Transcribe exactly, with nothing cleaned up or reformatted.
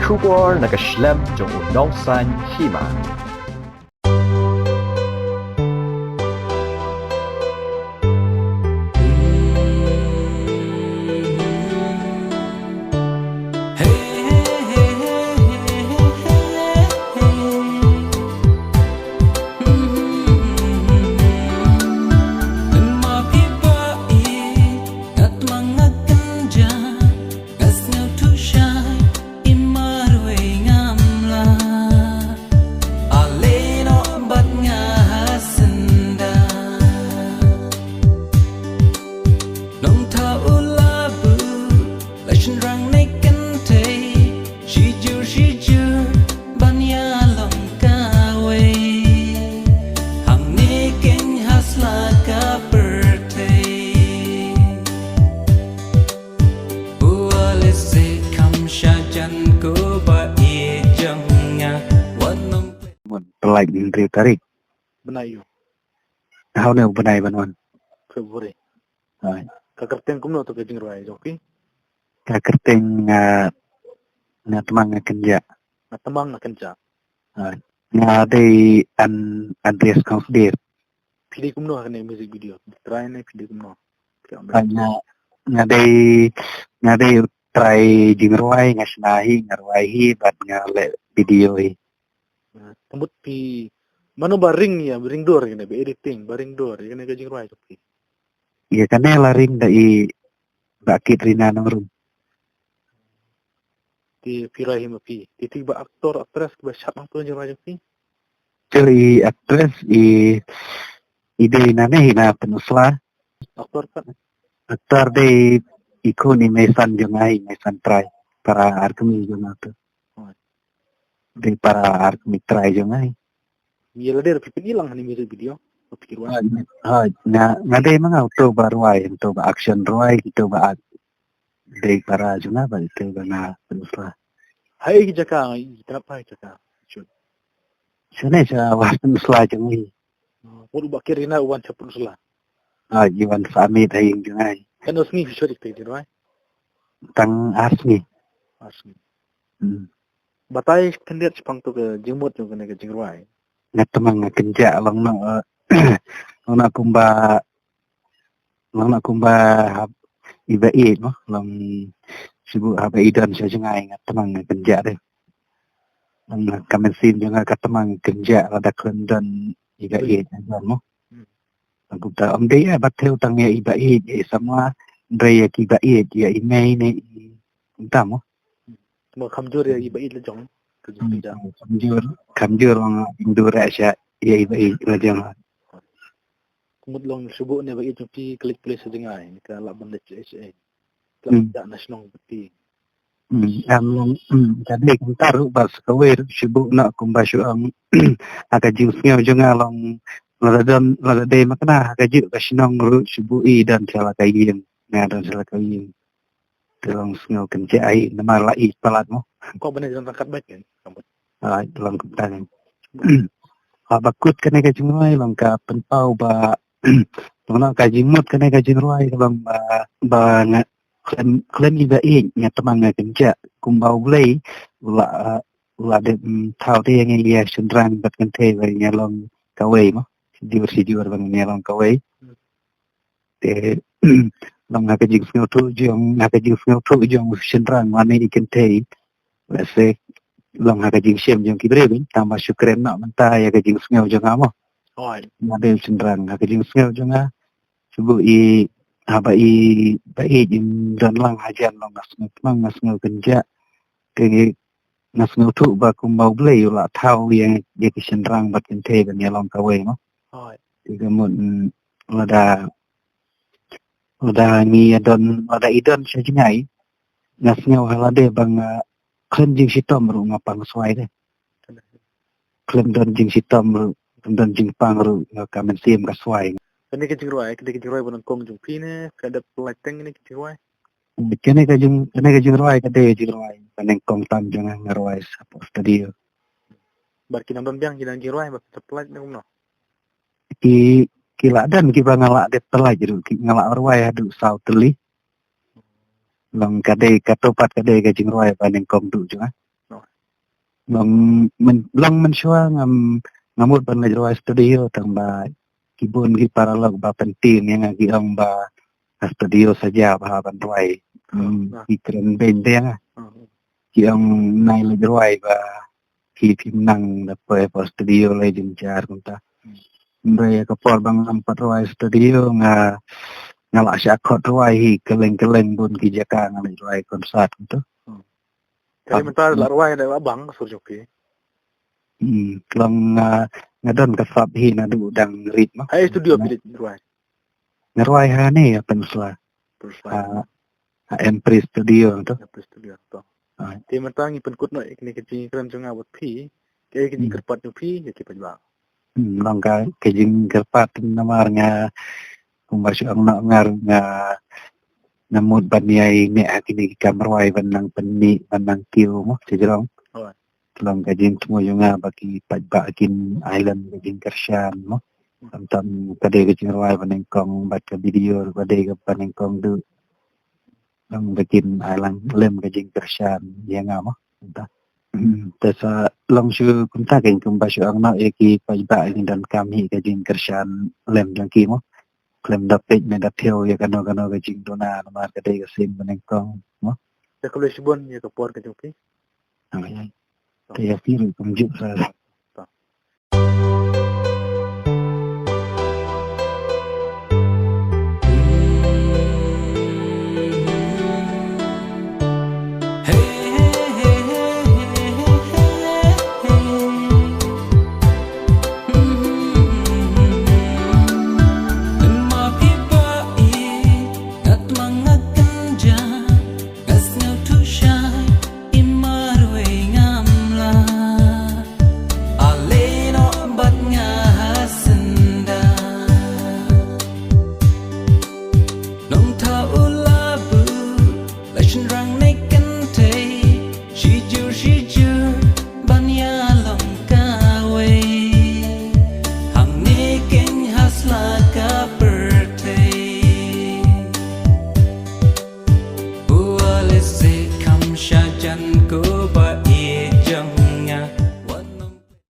Khubor na ka shlem jong u nongsan hima. Pynlait hynriew tarik. Bnai ïu? Hau ne u bnai ban wan? February. Hai. Ka kyrteng kumno to ka jingrwai jong phi? Ka kyrteng, ah, Nga Tmang Nga Kynjah. Nga Tmang Nga Kynjah. Hai. Nga dei an Andreas Kongsdir. Phi dei kumno ha kane music video? Trai ne phi dei kumno? Phi ong. Hai, nga, nga dei, nga dei u trai jingrwai, nga shna hi, nga rwai hi, bad nga leh video hi. Ka mut phi, mano ba ring ïa, ba ring dur ïa kane, ba editing, ba ring dur ïa kane ka jingrwai jong phi? Ïa kane la ring da i Bah Kit Rina Nongrum. Te phi rwai hi ma phi. Te phi ba actor, actress kiba shad hangto jingrwai jong phi? Te i actress i, i dei na ne hi na Pynursla. Actor pat? Actor dei i khun i meisan jong nga, i meisan trai. Para ar kmie jong nga to. Dei para ar kmie trai jong nga. Ïa lade ruh phi pyni lang ha ne music video. Phi rwai. Hooid, hooid. Nga, nga dei ma nga uto ba rwai, uto ba action rwai, uto ba act. Dei para jong nga ba uto ba nga Pynursla. Hai ki jaka, i tnap hai jaka. Shane sha Wahar Pynursla jong ngi. Pur u Bah Kit Rina u wan sha Pynursla. Hooid, i wan sa miet ha ïing jong nga. Katno sngi phi shot ïa kata ka jingrwai? Tang ar sngi. Ar sngi. Hmm. Batai khyndiat shaphang to ka jingmut jong kane ka jingrwai. Nga Tmang Nga Kynjah long noh, eh, long noh kumba, long noh kumba hap iba ïeit mo, long shu buh haba i don sha jngai Nga Tmang Nga Kynjah de. Long ka mynsiem jong nga ka tmang kynjah lada khlem don iba ïeit mo. Long kumta ym dei ïa ba thew tang ïa iba ïeit, ïa i samla, dei ïa kiba ïeit, ïa i mei ne i kumta mo. Mo kamjor ïa iba ïeit la jong. Kamjor, kamjor long dur sha ïa iba ïeit la jong. Kumut long shu buh ne ba ïeit jong phi klik klik sha jngai, ne ka lah ban leit sha sha. Ka lah ban jah na shnong phi. Hmm, em long, hmm, ka dei kumta ruh ba sa kawei ruh shu buh noh kumba shu ong ha ka jingsngew jong nga long lada don, lada dei ma kane ha kajuh ka shnong ruh shu buh i don sha la ka ïing, nga don sha la ka ïing. Te long sngew kynjah ai namar la ïeit palat mo. Ko bane jong ka kat bait kan. Ai long kumta ne. Haba kut kane ka jingrwai long ka pynpaw ba long na ka jingmut kane ka jingrwai long ba, ba nga khlem, khlem iba ïeit Nga Tmang Nga Kynjah kumba U Blei u la, u la dep, mm, thaw te ïa ngi ïa shynrang bad kynthei ba ngi long kawei mo. Jur shi jur ba ngi long kawei. Te long ha ka jingsngewthuh jong, ha ka jingsngewthuh jong u shynrang lane i kynthei. Lehse long ha ka jingshem jong ki briew tang ba shu kren noh mynta ïa ka jingsngew jong nga mo. Hooid. Nga dei u shynrang ha ka jingsngew jong nga. Shu buh i haba i ba ïeit im don lang hajan long nga sngew tmang, nga sngew kynjah. Te ngi nga sngewthuh ba kumba U Blei u la thaw ïa, ïa ki shynrang bad kynthei ban ïa long kawei mo. Hooid. Te ka mut, mm, lada, lada ngi ïa don, lada i don sha jngai, nga sngew ha lade ba nga khlem jingshitom ruh nga pang swai de. Khlem don jingshitom ruh, khlem don jingpang ruh nga ka mynsiem ka swai. Kane ka jingrwai, kane ka jingrwai ba nyngkong jong phi ne, ka dep pynlait teng kane ka jingrwai? Kane ka jing, kane ka jingrwai ka dei jingrwai ba nyngkong tam jong nga, nga rwai hapoh studio. Bad ki nang don biang ki nang jingrwai ba ki la pynlait ne kumno? Ki, ki la don kiba nga la dep pynlait ruh, ki nga la rwai haduh saw tylli. Long ka dei, kato pat ka dei ka jingrwai ba nyngkong duh jong nga. Oh, Long men long men shuwa ngam ngamut ban leit rwai studio tang ba ki bun ki paralok ba pyntin ïa nga ki ong ba ha studio sa jia ba ban rwai. Hmm, ki kren beiñ de nga. Ki ong nai leit rwai ba ki phim nang da poi ha studio lei jynjar kumta. Hynrei ka por ba ngam pat rwai studio nga nga la shah khot rwai hi kylleng kylleng bun ki jaka nga leit rwai concert kumta. Ka mynta la rwai da bang sur jong phi. Hmm, long nga nga don ka sap hi naduh dang rit ma. Hai studio phi leit rwai. Nga rwai ha ne ha Peninsula. Peninsula. Ha Empress Studio tu. Empress Studio tu. Te mynta ngi pynkut noh ïa kine ki jingkren jong nga bad phi. Ki jingkyrpad jong phi ïa ki paidbah. Hmm, long ka ki jingkyrpad namar nga kumba shu ong noh nga nga mut ban ïai ne ha kine ki kam rwai ban nang pynmih ban nang kiew mo sha jrong. Long ka jingthmu jong nga ba ki paidbah kin ai lem ka jingkyrshan mo. Tam tam ka dei ka jingrwai ba nyngkong bad ka video ba dei ka ba nyngkong du. Long ba kin ai lang lem ka jingkyrshan ïa nga mo. Te sa long shu kumta kein kumba shu ong noh ïa ki paidbah kin donkam hi ka jingkyrshan lem jong ki mo. Khlem da peit ne da thew ïa kano kano ka jingduna namar ka dei ka sien ba nyngkong mo. Te khublei shibun ïa ka por ka jong phi. Te ïa phi ruh kumjuh sa.